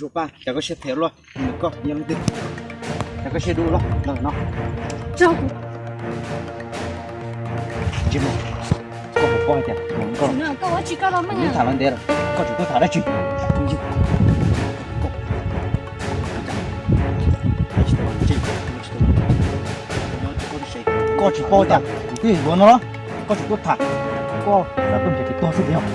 Zuag Paj, cas koj siab phem luaj, nws koj yog leej twg? Cas koj siab dub luaj los no? Tso kuv. Tsis mus. Koj puas paub hais tias koj, koj ua tsis koj los meej, tham los ntev lawm, koj tseem tuaj tham dab tsi? Koj tsis paub tias kuv twb yuav no los koj tseem tuaj tham, koj xav tuaj nrhiav kev tuag xwb puas yog?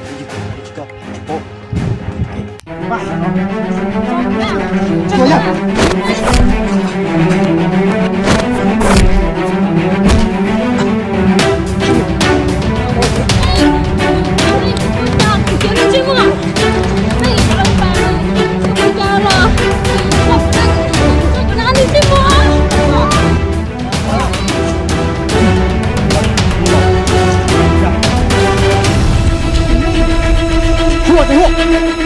Ua, ua.